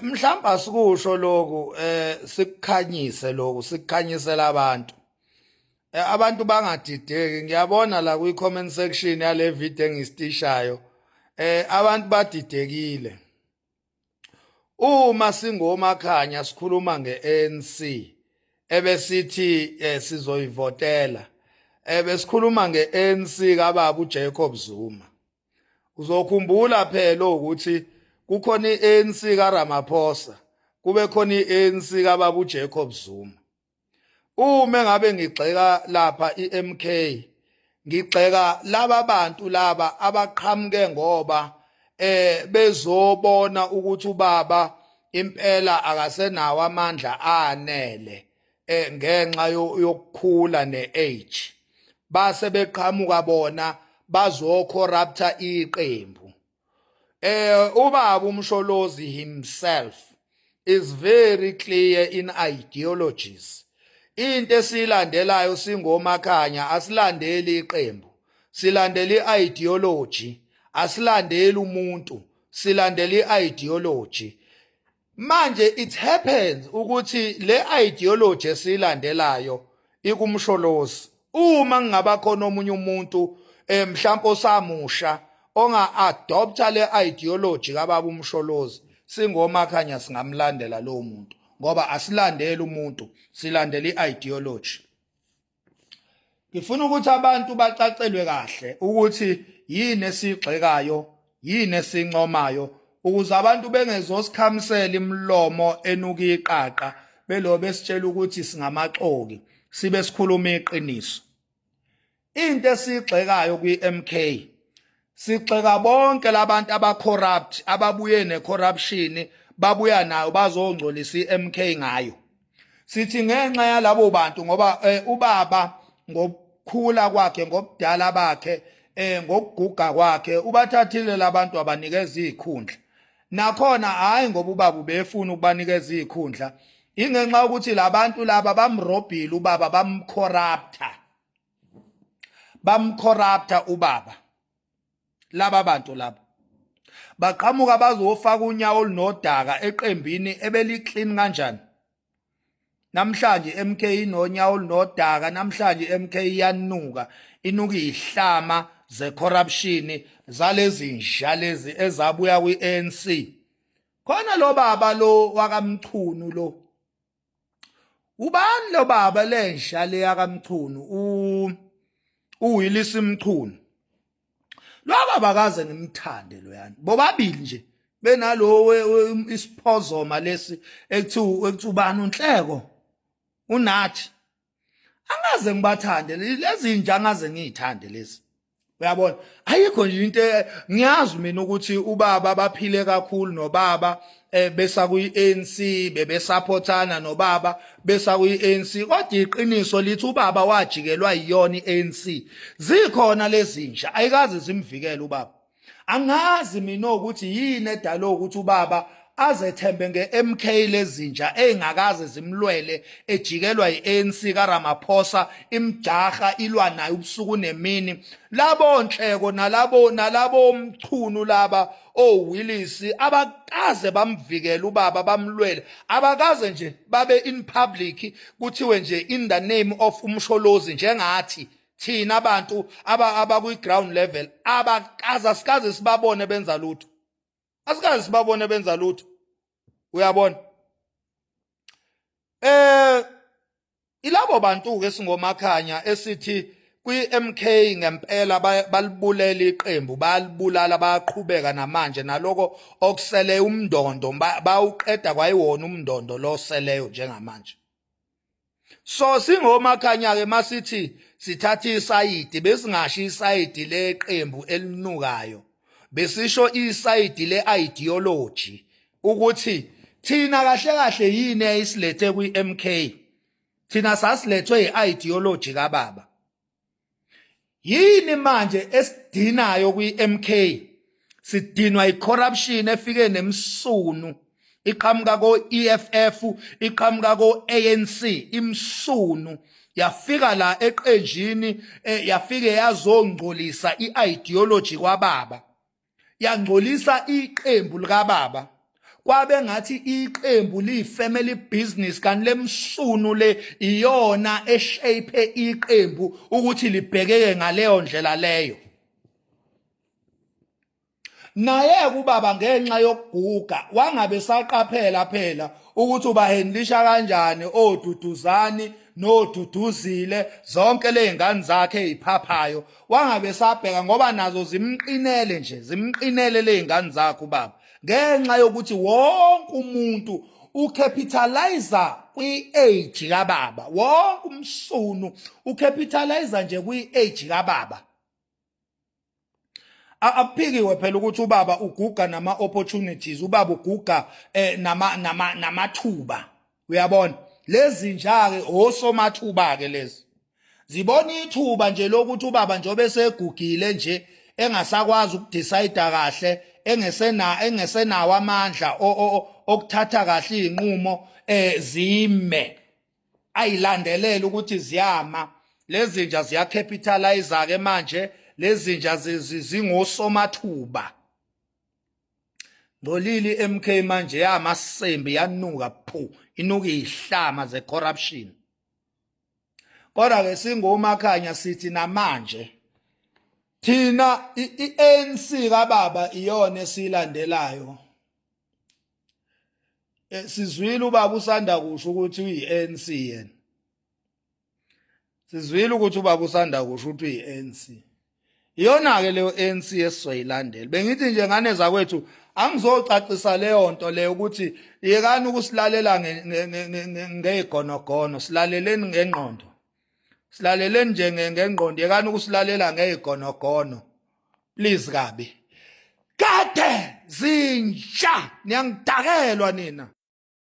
Mhlawumbe asikusho lokhu, sikukhanyise lokhu, sikukhanyisela abantu. Abantu bangadideki. Ngiyabona la kwi comment section yale video engistishayo, abantu badidekile. Uma singomakhanya sikhuluma ngeANC ebesithi sizoyivotela, ebesikhuluma ngeANC kababa uJacob Zuma. Uzokhumbula phela ukuthi kukhona iANC kaRamaphosa, kube khona iANC kababa uJacob Zuma. Uma ngabe ngigxeka lapha iMK, ngigxeka laba bantu laba abaqhamuke ngoba bezobona ukuthi ubaba impela akasenawo amandla anele ngenxa yokukhula neage, base beqhamuka bona bazocorrupta iqembu. Ubaba uMsholozi himself is very clear in ideologies. Into esilandelayo singomakhanya, asilandeli iqembu, silandela i-ideology. Asilandeli umuntu, silandela i-ideology. Manje it happens ukuthi le ideology esilandelayo ikuMsholozi. Uma ngingaba khona omunye umuntu, mhlawumbe osamusha, onga adopta le ideology kababa uMsholozi, singomakhanya singamlandela lowo muntu, ngoba asilandeli umuntu, silandela i-ideology. Ngifuna ukuthi abantu bacacelwe kahle ukuthi yini esigxekayo, yini esincomayo, ukuze abantu bengezosikhamisela imilomo enuka iqaqa belo besitshela ukuthi singamaxoki sibe sikhuluma iqiniso. Into esiyigxekayo kwi-MK, sigxeka bonke labantu abacorrupt, ababuye necorruption, babuya nayo bazongcolisa iMK ngayo. Sithi ngenxa yalabo bantu, ngoba ubaba ngokukhula kwakhe, ngobudala bakhe, ngokuguga kwakhe, ubathathile labantu abanikeza izikhundla. Nakhona hayi ngoba ubaba ubefuna ukubanikeza izikhundla, ingenxa yokuthi labantu laba bamrobhile ubaba, bamcorrupta, bamcorrupta ubaba. Laba bantu laba baqhamuka bazofaka unyawo olunodaka eqembini ebeli-clean kanjani. Namhlanje MK inonyawo olunodaka, namhlanje MK iyanuka, inuka ihlama ze-corruption zalezi nja lezi ezabuya kwi-ANC. Khona lo baba lo wakaMchunu lo, ubani lo baba lenja le yakaMchunu, uWillis Mchunu lo baba, kaze ngimthande loyana. Bobabili nje benalo isiphozoma lesi ekuthiwa ubani, uNhleko, unathi, angaze ngibathande lezi nja, angaze ngiyithande lezi. Uyabona, ayikho nje into. Ngiyazi mina ukuthi ubaba baphile kakhulu nobaba, besa kuyi-ANC, bebesupportana nobaba besa kuyi-ANC, kodwa iqiniso lithi ubaba wajikelwa yiyona i-ANC. Zikhona lezinja, ayikaze zimvikele ubaba. Angazi mina ukuthi yini edala ukuthi ubaba azethembe nge-MK lezinja ey'ngakaze zimlwele, ejikelwa yi-ANC kaRamaphosa, imjaha ilwa naye ubusuku nemini. Labo Nhleko nalabo Mchunu laba oWillis abakaze bamvikele ubaba, bamlwele, abakaze nje babe in public kuthiwe nje in the name of uMsholozi njengathi thina abantu abakwi ground level. Abakaze, asikaze sibabone benza lutho, asikaze sibabone benza lutho. Uyabona, ilabo bantu ke singomakhanya esithi kwi-MK ngempela balibulela iqembu, bayalibulala, bayaqhubeka namanje. Naloko okusele umndondo bawuqeda kwayiwona umndondo lo seleyo njengamanje. So singomakhanya ke masithi sithatha isayidi, besingasho isayidi leqembu elinukayo, besisho isayidi le-ideology, ukuthi thina kahle kahle yini eyisilethe kwi-MK. Thina sasilethwe i-ideology kababa. Yini manje esidinayo kwi-MK? Sidinwa i-corruption efike nemsunu iqhamuka ko-EFF, iqhamuka ko-ANC, imsunu yafika la eqenjini, yafike yazongcolisa i-ideology kwababa, yangcolisa iqembu likababa, kwabe ngathi iqembu liyi-family business, kanti lemsunu le iyona eshape iqembu ukuthi libhekeke ngaleyo ndlela leyo. Naye ubaba ngenxa yokuguga wangabe saqaphela phela ukuthi ubahendlisha kanjani oDuduzani noDuduzile, zonke lezingane zakhe eziphaphayo, wangabe sabheka ngoba nazo zimqinele nje, zimqinele lezingane zakhe ubaba, ngenxa yokuthi wonke umuntu ucapitalizer kwi-age kababa, wonke umsunu ucapitalizer nje kwi-age kababa. Akuphikiwe phela ukuthi ubaba uguga nama opportunities, ubaba uguga nama nama namathuba, uyabona. Lezi nja ke osomathuba ke lezi zibona ithuba nje lokuthi ubaba njengoba esegugile nje, engasakwazi ukudecide kahle, engesenawo amandla okuthatha kahle izinqumo, zime ayilandelela ukuthi ziyama. Lezi nja ziyacapitalize ke manje, lezi nja zingosomathuba. Ngcolili MK manje, yamasembi, yanuka phu, inuka ihlama ze corruption. Kodwa ke singomakhanya sithi namanje thina i-ANC kababa iyona esilandelayo. Sizwile ubaba usanda kusho ukuthi uyi-ANC yena. Sizwile ukuthi ubaba usanda kusho ukuthi uyi-ANC. Iyona ke leyo ANC esizoyilandela. Bengithi nje ngane zakwethu angizocacisa leyo nto leyo ukuthi yekani ukusilalela ngezigonogono, silaleleni ngengqondo. Silaleleni nje ngengqondo, yekani ukusilalela ngezigonogono. Please kabi. Kade zinja, niyangidakelwa nina.